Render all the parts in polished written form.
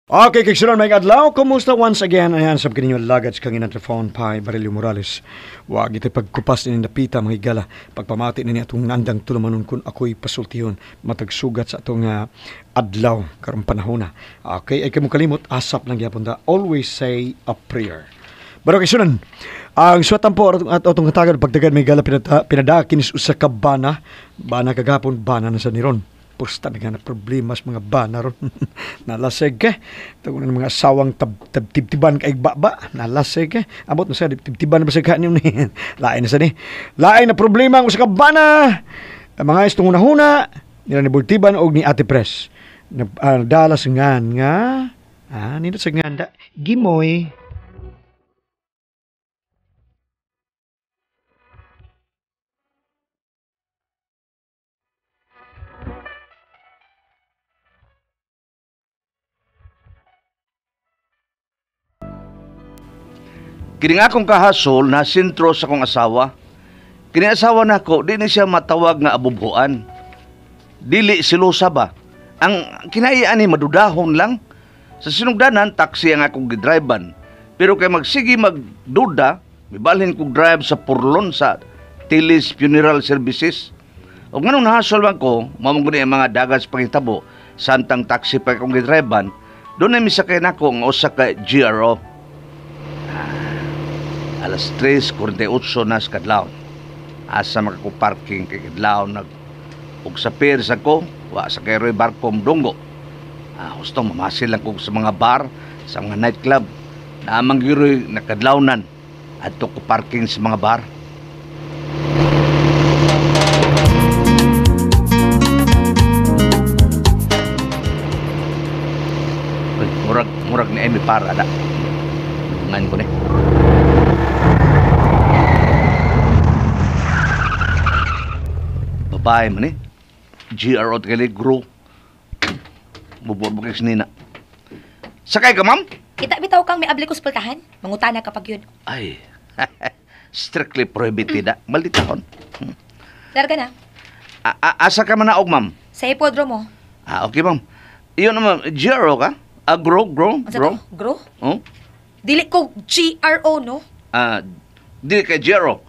Okay, kigsunan may adlaw. Kumusta once again? Ayan, sab kininyo lagats kang inang Pai Barilio Morales. Wag ito'y pagkupas ni napita mga higala. Pagpamati ni atong nandang tulumanon kun ako'y pasultihon. Matagsugat sa atong adlaw karong panahona. Okay, ay kamo kalimot, asap lang gyapon da. Always say a prayer. Pero kigsunan, ang suwatan po at atong hatagan pagdagan may higala pinadakinis usa ka bana. Bana kagapon, bana na sa niron. Pusta na nga na problema sa mga bana ron. Nalaseg ke. Ito ng mga asawang tibtiban kay baba. Nalaseg ke. Abot na siya, tibtiban na ba siya kanyo ni? Lain na sa ni. Lain na problema ang usa ka bana. Ang mga istong una-huna, nila ni Bultiban o ni Ate Pres. Nadalas ngan nga. Ah, nindot sa ngan da. Gimoy. Kini nga akong kahasol na sentro sa akong asawa. Kini asawa nako, di ni siya matawag nga abubuan. Dili silosa ba? Ang kinaian ni madudahon lang. Sa sinugdanan, taxi ang akong gidrivean. Pero kay magsigi magduda, mibalhin kong drive sa Purlon sa Tilis Funeral Services. O nganong nahasol man ko, mamang guni ang mga dagat sa pangitabo, santang taxi pa akong gidrivean, doon ay misakay nako ang usa ka GRO. Alas 3:48 na sa kadlaw. Asa makakuparking kay kadlaw nag og sa pier sa ko, wa sa kay Roy Barcom dunggo. Husto mamasil lang ko sa mga bar, sa mga nightclub. Naamang giroy nakadlawnan adto ko parking sa mga bar. Uy, murag ni Amy para da. Ngan ko ni. Babae man eh. GRO at grow. Bubor-bukis nina. Sakay ka, ma'am? Kita bitaw kang may abli ko sa pultahan. Mangutana kapag yun. Ay, strictly prohibited. Maldita kon. Larga na. Asa ka man naog, ma'am? Sa hipodromo. Ah, okay, ma'am. Iyon naman, GRO ka? Grow, grow, grow? Grow? Oh? Dili ko GRO, no? Ah, dili ka GRO.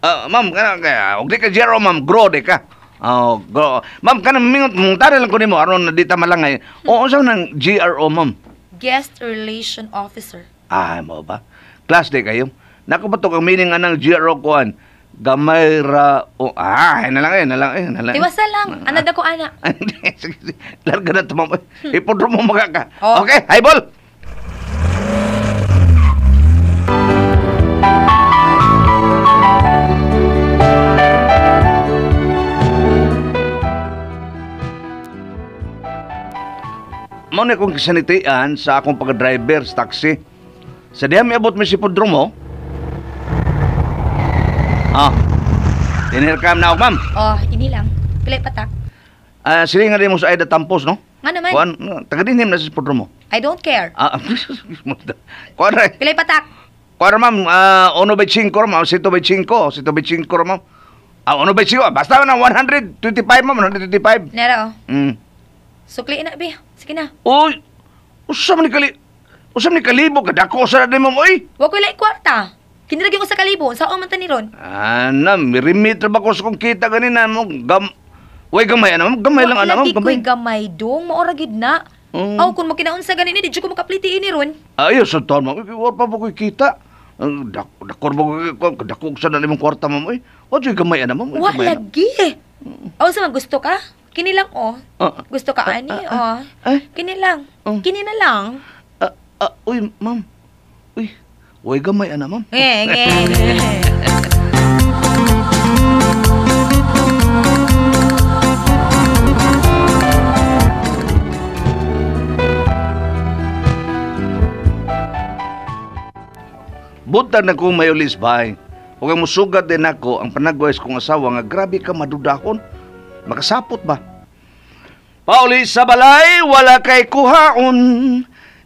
Ma'am, kana kaya, og di ka GRO, ma'am, grow di ka. Oh, grow. Ma'am, kana mingot mong lang ko nimo aron na di ta malangay. Oo, unsa nang GRO, ma'am? Guest Relation Officer. Ah, mo ba? Class di kayo. Nako ba to kang meaning anang GRO kuan? Gamay ra o na lang eh, na lang. Tiwasa lang. Anad ako ana. Sige, larga na to, ma'am. Ipodro mo magaka. Oh. Okay, highball. Mao na akong kisanitian sa akong pag-driver sa taxi. Sa diha miabot mi si Podromo. Ah, tinirkam na ako, ma'am. Oh, ini lang. Pilay patak. Sila nga din mo sa Aida Tampos, no? Nga naman. Kuan, taga dinhim na si Podromo. I don't care. Kuan ra. Pilay patak. Kuan ra, ma'am, 1.5 ra, ma'am. 1.5, 1.5 ra, ma'am. 1.5. Basta na 125, ma'am. 125. Nera, oh. Sukliin na, be. Sige na. Uy! Usam ni kalibo, kadako sa na ma'am, uy! Wa ko'y laing kwarta. Kiniragin ko sa kalibo, saan man ta ni ron? Ana, mirimitra ba ko sa kong kita ganina mo? Uy, gamay, ana, ma'am. Gamay lang, ana, ma'am. Wa lagi ko'y gamay dong. Maora gid na. Aw, kung makinaon sa ganini, di ko makapliti ini ron. Ayos, sa taon, ma'am. Wa pa ba ko'y kita? Dakor ba ko, kadako sa na nimong kwarta, ma'am, uy. Wa ko'y gamay, ana, ma'am. Wa lagi. Aw, sa man gusto ka? Kini lang, oh. Gusto ka, ani, oh. Kini lang. Kini na lang. Uy, ma'am. Uy, uy, gamay, ana, ma'am. Buntag na kong mayulis, bay. Huwag ang musugat din ako ang panagwais kong asawa nga grabe ka madudahon. Makasapot ba? Pauli sa balay, wala kay kuhaon.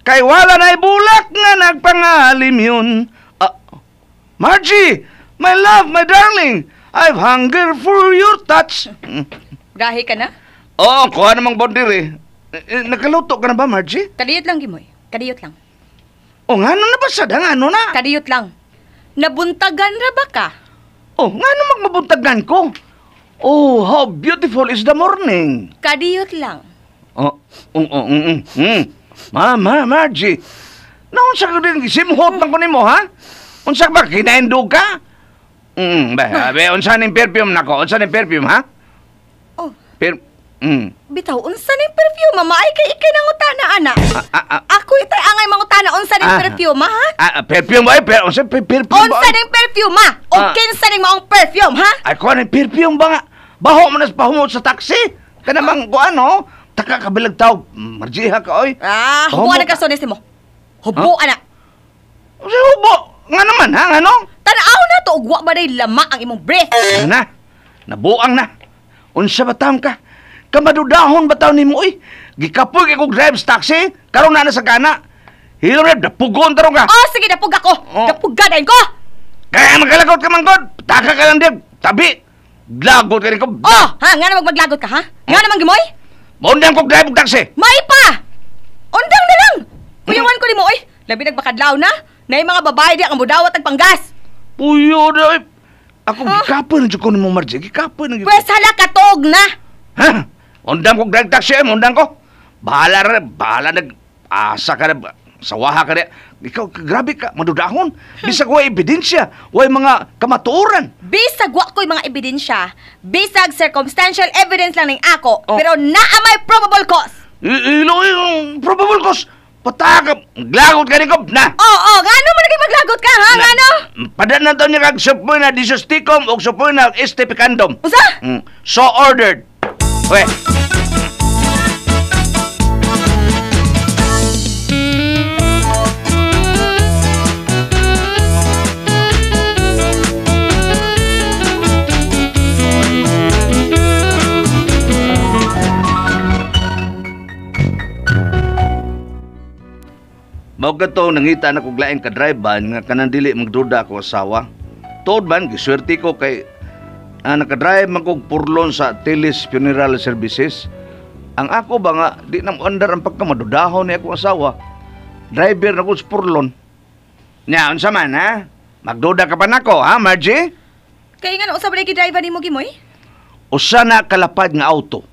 Kay wala na'y bulak nga nagpangalim yun. Margie, my love, my darling, I've hunger for your touch. Gahi ka na? Oo, kuha namang bondire. Nakaluto ka na ba, Margie? Kadiyot lang, Gimoy. Kadiyot lang. O ngano na ba sad? Ngano na? Kadiyot lang. Nabuntagan ra ba ka? Oh, ngano magmabuntagan ko? Oh, how beautiful is the morning. Kadiyot lang. Oh, Ma, Margie. Naunsa ka din simhot man ko nimo, ha? Unsa ba kinaindog ka? Ba, unsa ning perfume nako? Unsa ning perfume, ha? Oh. Bitaw, unsa ning perfume, mama? Ay kay ikay nangutana ana. Ako itay angay mangutana unsa ning perfume, ha? Perfume ba? Pero unsa perfume ba? Unsa ning perfume, ha? O kinsa ning maong perfume, ha? Ay ko ning perfume ba nga? Baho man nas pahumot sa taxi. Kana bang kuan, taka kabilag taw, Margie ha ka oy. Ah, hubo na ka sones nimo. Hubo ana. Unsa hubo? Nga naman ha, ngano? Tan-aw na to ug wa ba day lama ang imong breath? Na. Nabuang na. Unsa ba taon ka? Kamadudahon ba taon nimo oy? Gikapoy kay kog drive sa taxi, karon na sa kana. Hilom na dapugon tarong ka. Oh, sige dapug ako. Oh. Dapugan dayon ko. Kaya magkalagot ka man gud. Taka ka lang din. Tabi. Lagot ka rin ko. Oh, ha, nga na maglagot ka ha? Nga naman gimoy? Maundang kog drive og taxi. May pa. Undang na lang. Puyawan ko nimo oy. Labi nagbakadlaw na. Nay mga babae di ang mudawat ag panggas. Puyo na oy. Ako gikapoy na jud ko nimo Margie. Gikapoy na jud. Pwes hala katuog na. Ha? Undang kog drive taxi, undang ko. Bahala ra, bahala nag asa ka na, sawaha ka na. Ikaw, grabe ka, madudahon. Bisag way ebidensya, way mga kamatuoran. Bisag wa ko'y mga ebidensya, bisag circumstantial evidence lang ning ako, pero naa may probable cause. Ilo, probable cause. Pataka, glagot ka ni ko, na. Oo, ngano man naging maglagot ka, ha? Ngano? Padan na taon niya kag supoy na disostikum o supoy na estepicandum. Usa? So ordered. Okay. Mao kadto nangita na kog laing ka-drive-ban nga kanang dili magduda ako asawa. Tuod man giswerte ko kay naka-drive man kog purlon sa Teles Funeral Services. Ang ako ba nga di na moandar ang pagkamadudahon ni akong asawa. Driver na ko sa purlon. Nya unsa man ha? Magduda ka pa nako ha, Margie? Kay ngano usa ba gi-driver nimo Gimoy? Usa na kalapad nga auto.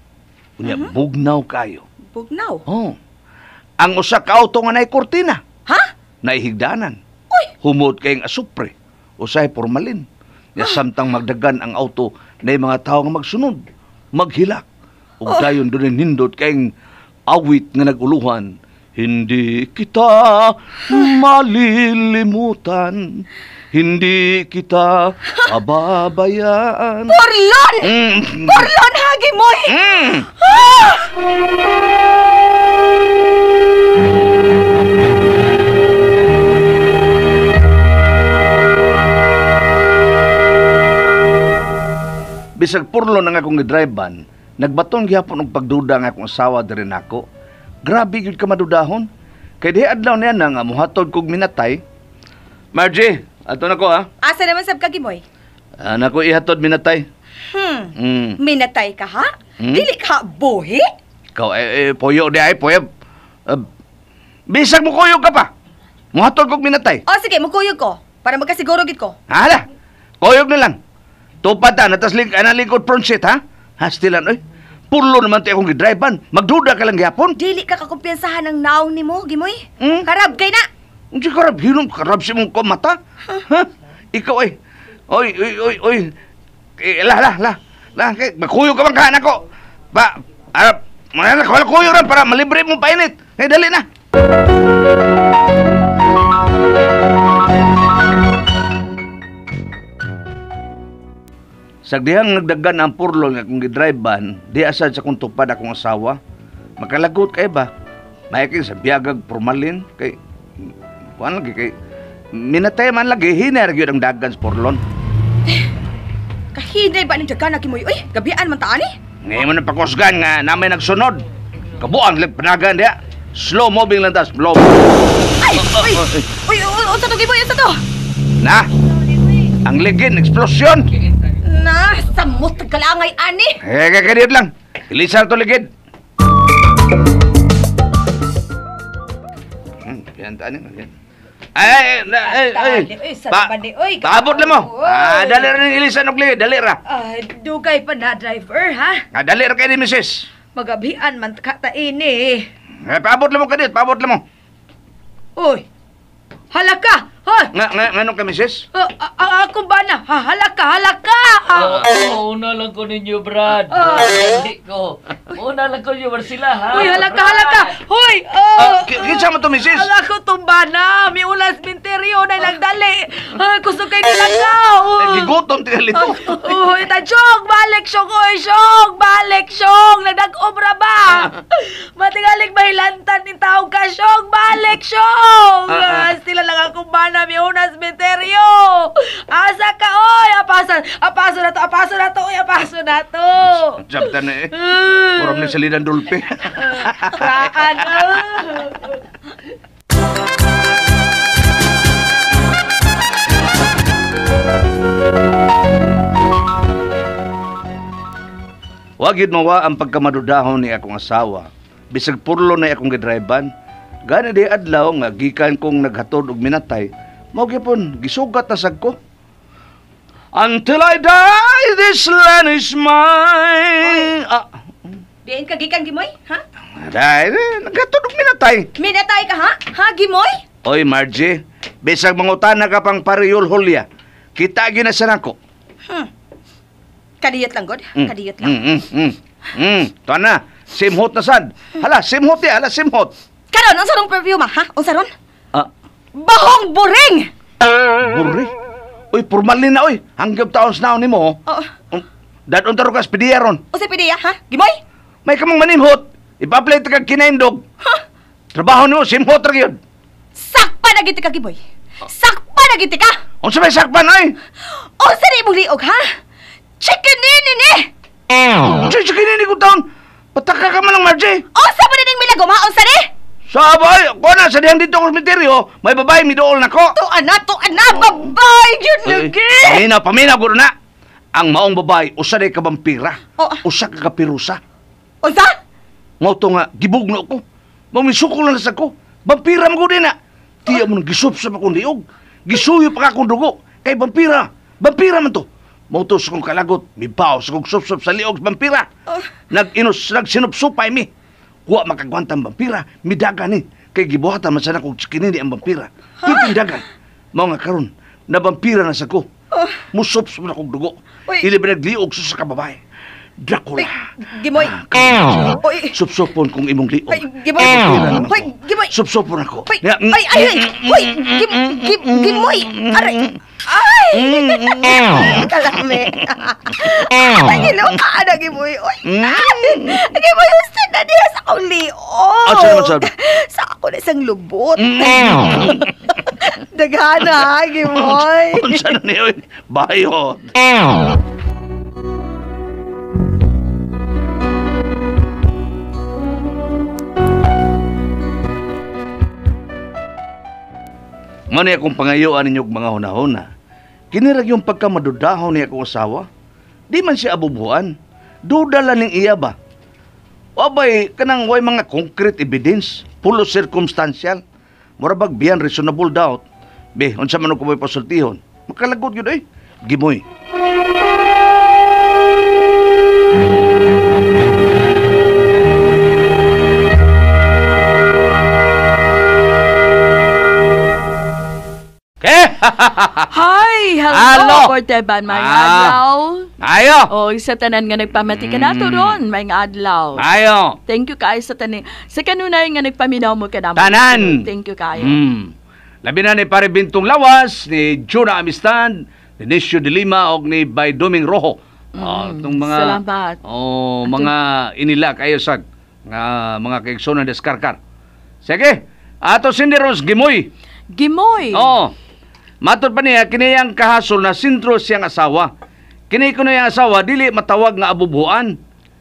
Unya bugnaw kayo. Bugnaw. Oh. Ang usa ka auto nga naay kurtina. Ha? Naihigdanan. Uy! Humot kayong asupre. Usahay formalin. Nya samtang magdagan ang auto na mga tao nga magsunod, maghilak. Ug dayon dunay nindot kayong awit nga naguluhan. Hindi kita malilimutan. Hindi kita pababayaan. Porlon! Porlon ha, Gimoy! Ah! Bisag purlo na nga akong gidrive-ban, nagbaton gihapon og pagduda nga akong asawa diri nako. Grabe gyud ka madudahon. Kay diha adlaw niya na nga mohatod kog minatay. Margie, ato na ko ha. Asa naman sab ka Gimoy? Nako ihatod minatay. Minatay ka ha? Dili ka buhi? Ikaw puyo di ay puyo. Bisag mo kuyog ka pa. Mohatod kog minatay. O sige, mukuyog ko para magkasiguro gid ko. Hala. Kuyog na lang. Tupad ta, natas analikod front seat, ha? Hastilan, oy. Pulo naman tayo akong gidrive-ban. Magduda ka lang gihapon. Dili ka kakumpiyansahan ng naong nimo, Gimoy. Karab kay na. Unsa karab? Hilom, karab si mong mata. Ha? Ikaw, ay. Oy, oy, oy, oy. Eh, lah. Lah, kay, magkuyog ka man kahan ako. Ba, arap, mga wala kuyog ran para malibre mo painit. Eh, dali na. Sagdihang nagdagan ang purlo nga akong gidrive-ban, di asad sa kong tupad akong asawa. Makalagot kay ba? Mayaking sa biyagag formalin kay kuan lagi kay minatay man lagi hiner gyud ang dagan sa purlon. Kahinay ba ning dagan na Gimoy? Uy, gabian man ta ani. Ngayon mo na pakusgan nga namay nagsunod. Kabuang lag panagan diha. Slow moving lang ta, slow. Ay, uy. Uy, unsa to Gimoy? Unsa to? Na. Ang ligin eksplosyon. Na, samot kalangay ani. Eh, kakaniyot lang. Ilisar to ligid. Yan tani. Ay, ay, ay. Paabot lang mo. Ah, dali ra ning ilisan og lihi, dali ra. Dugay pa na driver ha. Ah, dali ra kay ni misis. Magabian man ka ta ini. Eh, paabot lang mo kadit, paabot lang mo. Uy. Halaka. Hoy. Nga nganong ka misis? Ako ba na? Halaka, halaka. Una lang ko ninyo, Brad. Hindi ko. Una lang ko ninyo, sila, ha? Uy, halaka, halaka. Hoy. Kinsa mo to, misis? Ala ko tumba na. May ulas minteryo na lang dali. Kusog kay nilakaw. Gigutom tingali to. Uy, ta syong, balik syong, oy, syong, balik syong. Nagdag-obra ba? Matingaling mahilantan ni tao ka, syong, balik syong. Sila lang akong bana, may unas minteryo. Asa ka, oy, apaso na to, apaso na to, oy, apaso na to. Sabta na eh. Puram ni salidan dulpe. Raan. Wag yun mawa ang pagkamadudahon ni akong asawa. Bisag purlo na akong gidriban. Gani di adlaw nga gikan kong naghatod og minatay. Mao gyapon gisugat na sad ko. Until I die, this land is mine. Diin ka gikan Gimoy, ha? Dahil, naghatod og minatay. Minatay ka ha? Ha, Gimoy? Oy, Margie, bisag mangutana ka pang pariyol hulya. Kita gyud na sa nako. Kadiyot lang, god. Kadiyot lang. Tuan na, simhot na sad. Hala, simhot ya, hala, simhot. Karon, unsa rong perfume ha? Unsa ron? Bahong buring! Buri? Uy, formalin na, uy. Hanggang taon sa naon nimo. Oo. Dadon taro ka sa pidiya ron. Unsa pidiya, ha? Gimoy? May kamang manimhot. Ipa-apply ta kag kinaindog. Ha? Trabaho nimo, simhot ra gyud. Sakpa na gid ka, Gimoy. Sakpa na gid ka. Unsa may sakpan, oy? Unsa ni imong liog, ha? Chicken ni ni! Unsa chicken ni ko taon? Pataka ka man lang, Margie. Unsa ba ning milagom, ha? Unsa ni? Sabay, ko na sa dihang dito ko cemetery, may babae midool nako. Tuan na, babae yun lagi. Paminaw, paminaw gud na. Ang maong babae usa day ka vampira. Oh. Usa ka kapirusa. Unsa? Mao to nga gibugno ko. Mao misukol na sa ko. Vampira man gud na. Tiya mo nang gisupsop akong liog. Gisuyo pa akong dugo kay vampira. Vampira man to. Mao to sa kong kalagot, mibaw sa kong supsop sa liog sa vampira. Oh. Nag-inos, nagsinupsupay mi. Wa makagwanta ang vampira, midaga ni. Kay gibuhatan man sana kong chikinini ang vampira. Titindagan. Mao nga karon, na vampira na sa ko. Oh. Musupsop na kong dugo. Uy. Ili ba nagliog sa kababae? Dracula. Uy, Gimoy. Uy. Supsupon kong imong liog. Ay, Gimoy. Vampira Uy, Gimoy. Supsupon ako. Uy, ay, ay, ay. Uy, Gimoy. Aray. Ay! Kalame. Ay, ginuka na, Gimoy. Uy, Gimoy, usa na niya sa akong liog. Asa naman, sab? Sa ako na isang lubot. Daghana, Gimoy. Unsa na niyo? Bayot. Mao ni akong pangayuan ninyo og mga hunahuna. Kinirag yung pagkamadudahon ni akong asawa. Di man siya abubuan. Duda lang ning iya ba? Wabay, kanang way mga concrete evidence. Pulo circumstantial. Mura bag beyond reasonable doubt. Be, unsa man ko mo'y pasultihon. Makalagot yun eh. Gimoy. Okay? Hi! Hello! Hello! Porteban, may adlaw. Ayo! O, sa tanan nga nagpamati ka nato ron, may adlaw. Ayo! Thank you kaayo sa tanan. Sa kanunay nga nagpaminaw mo ka namo. Tanan! Thank you kaayo. Labi na ni Pare Bintong Lawas, ni Jonah Amistad, ni Nesio de Lima, o ni Bay Doming Rojo. Itong mga, Salamat. Oh, mga inila kayo sa mga kaigsoon na deskarkar. Sige, ato sindiros Gimoy. Gimoy! Oo. Matod pa niya, kiniyang kahasol na sintro siyang asawa. Kini ko na iyang asawa, dili matawag nga abubuan.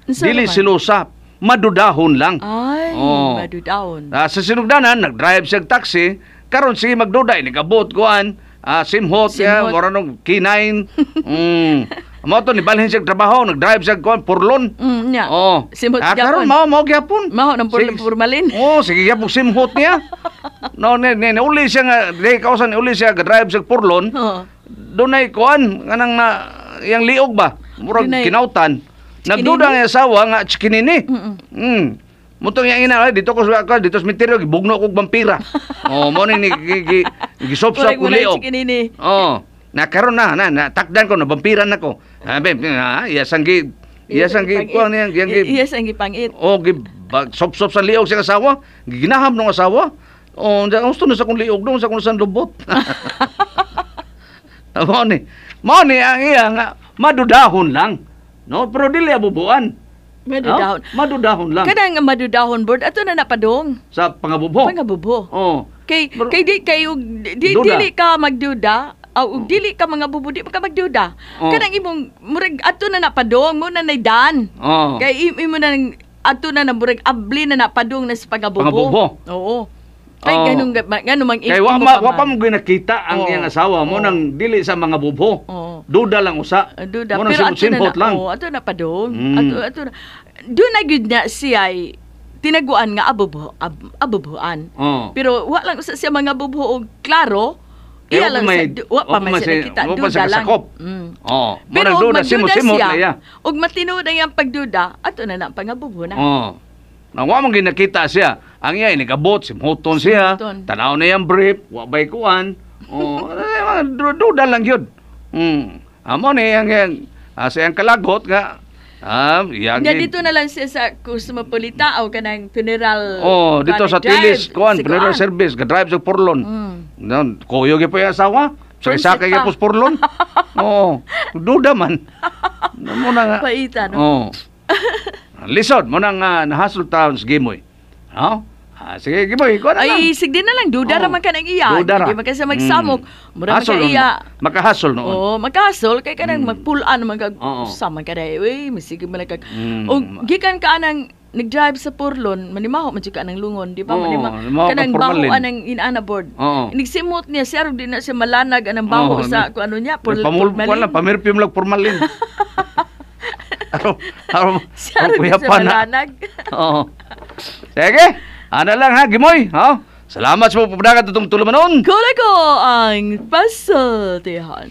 Unsa Dili naman? silusa. Madudahon lang. Ay, Oo. madudahon. Sa sinugdanan, nag-drive siyang taxi. Karon sige magduday, nagabot kuan. Simhot, ya, Simhot. mura nung K9. Mao to nibalhin siya trabaho, nag-drive siya kuan purlon. Nya. Oh. Simot Ah, karon gyapon. mao mao gyapon. Mao ng formalin. Oh, sige gyapon simhot niya. No, ne, ne, ne uli siya nga di kausan uli siya ga-drive sa purlon. Oo. Dunay kuan nganang na yang liog ba? Murag Dunay- kinautan. Nagduda ang asawa nga chikinini. Mutong yang ina ay, dito ko sa dito sa misteryo gibugno kog vampira. Oh, mo ni gi gisop-sop Murag ko wala liog. chikinini. Oh, na karon na na, na takdan ko na vampiran nako. Ah, be, ah, iya sang gi kuan yang yang gi Iya sang gipangit. oh gi sop-sop sa liog sa asawa, ginaham nung asawa. Oh, gusto na sa kong liog dong sa kong san lubot. Mao ni ang iya nga madudahon lang. No, pero dili abubuan. Madudahon. No? Madudahon lang Kanang madudahon board ato na napadong. sa pangabubo. Pangabubo. Oh. Kay Pero- kay di kay og di, Duda. dili ka magduda, aw og dili ka mga bubo, di pa ka magduda. Oh. Kanang imong murag ato na napadong mo na naydan. Oh. Kay imo na ato na na murag abli na napadong na sa pangabubo. Pangabubo. Oo. Kay Oh. ganun ngano mang Kay wa imo ma, pa wa pa man. mo ginakita ang Oo. iyang asawa mo Oo. nang dili sa mga bubo. Oo. Duda lang usa. Duda. Mo nang Pero ato na simot-simot na, lang. oo, ato na padong. Ato ato na. Doon na gyud na siya ay tinaguan nga abubo abubuan. Oh. Pero wa lang usa siya mga bubo og klaro. Eh, Iya wa lang pa may- sa, wa pa man siya nakita, wa pa duda siya lang. kasakop. Oh, mo Pero nang og duda magduda simot-simot siya, na iya. og matinuod ang iyang pagduda, ato na na pangabubo na. Oh. Nang wa man ginakita siya, ang iya inigabot, simhuton siya, Simhuton. tanaw na iyang brief, wa bay kuan. Oh, eh, mga duda lang yun. Amo ni ang yang sa iyang kalagot nga iyang Nya dito na lang siya sa Cosmopolita o kanang funeral. Oh, dito kuan, sa drive, Tilis, kuan, si funeral kuan. service, ga-drive sa Porlon. Non, kuyo gyud pa yung asawa. Sa Friendship sakay gyud pa. po sa Porlon. Oo. Duda man. Mo na nga. Paita, no? Oo. Lisod mo nang nahasol taon sa Gimoy. No? Ah, sige Gimoy, kuan na lang. Ay, sige na lang, duda Oo. ra man ka ng iya. Duda ra. Di man ka sa magsamok. Mura man Hasol ka noon. iya. Makahasol noon. Oo, magkasol kay kanang magpulaan man kag Oo. sa man ka dai. Uy, masige man lang kag. Og gikan ka anang nag-drive sa Porlon, manimaho man jud ka anang lungon, di ba? Oo, manimaho ka kanang baho formalin. anang inaana board. Oo. Nigsimot niya siya di na siya malanag anang baho Oo, sa kung ano niya, Pamul formalin. kuan lang, pamirpyum lang formalin. Araw, araw, Siya ro di kuya siya pa na. malanag. Oo. Sige, ana lang ha, Gimoy. Ha? Salamat sa pagpapadagat itong tulumanon. Kula ko ang pasultihan.